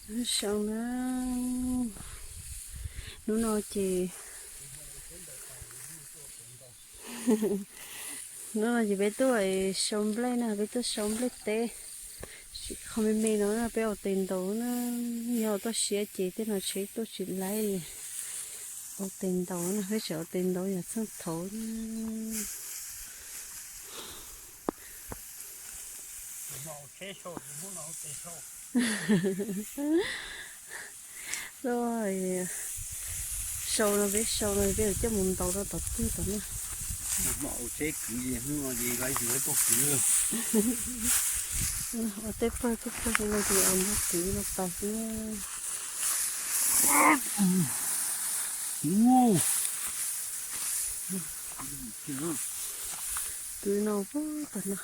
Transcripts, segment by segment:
Zoo na, hnub no ces, hnub no ces peb tuaj sau nplej na, peb tuaj sau nplej teb. Qhov me me no na peb ua tes ntaus na, nyob toj siab ces tej no tsheb tuaj tsis laib li. Ua tes ntaus na, peb tseem ua tes ntaus yam txheej thaud na. Sau no peb sau no peb yuav coj mus ntaus rau tom twg tom na. Ua tej pawg tej pawg li no ces ua nrog kwv no pais xwb na. Kwv no pag no.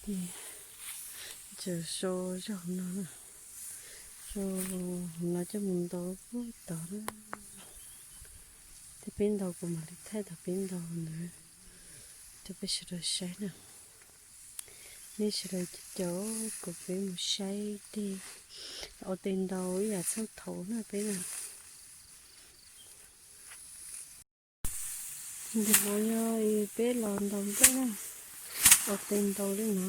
Ces tseem sau zog no, sau no coj mus ntaus pag tod na. Thiab peb ntaus kuv mam li thaij thaum peb ntaus ntawd rau peb sawv daws saib na. Nej sawv daws caum kuv peb mus saib tej, ua tes ntaus ib yam txheej thaud na peb na. Ntawm no yog peb los ntaus nplej na, ua tes ntaus li no.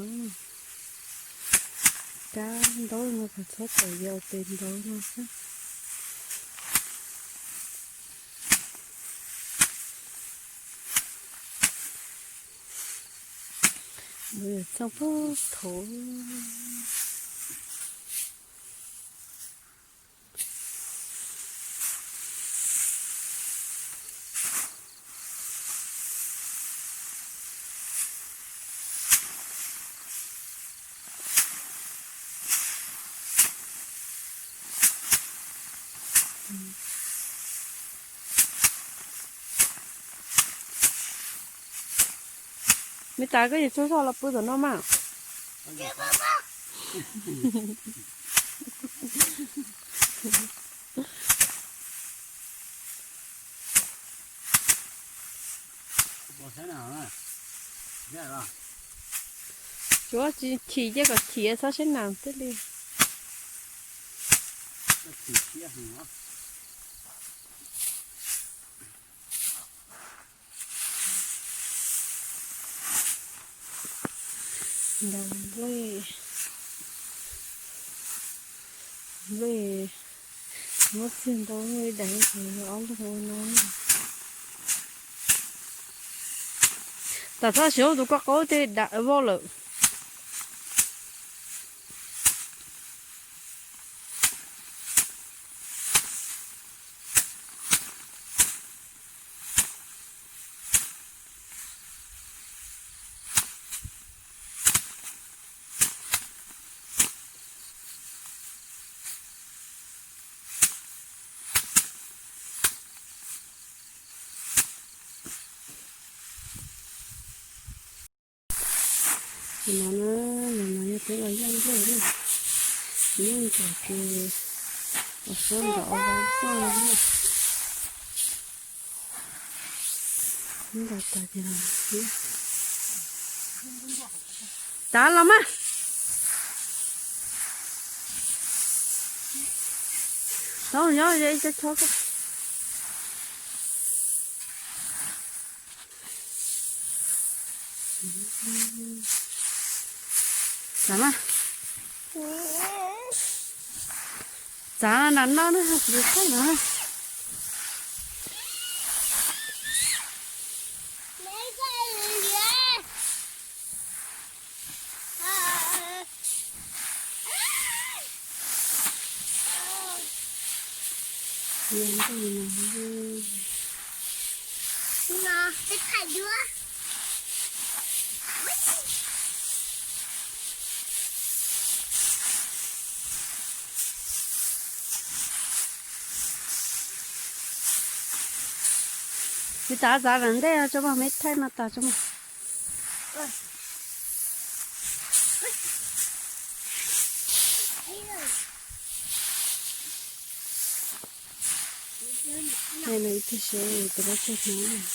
Kab ntaub no kom txhob tawm yog ua tes ntaus no xwb. Ntaus yam txheej thaud. Me tas koj yuav tsaug zog los pw tom no mas. Tsuav tsis chim ces kom chim, txhob saib nas thiaj li. Ntaus nplej, nplej muab txiag ntaus li daim, ob leeg ua no. Tam txhob siv tus koj qaub tej dam voj lawm. No na, no no yog peb los yaj nplej na, nyob ntawm ces los suab nrov ua vaj tuaj na. Nrov tas ces los, tsav los mas. Tau nyob ib co chob ko. Txav mas, txav nram no na, kuv thaij no. Tsis txav, txav nram ntej tso mas, me thaij no tas tso mas. Thaij no ib tug seb tus dab tsi hnov.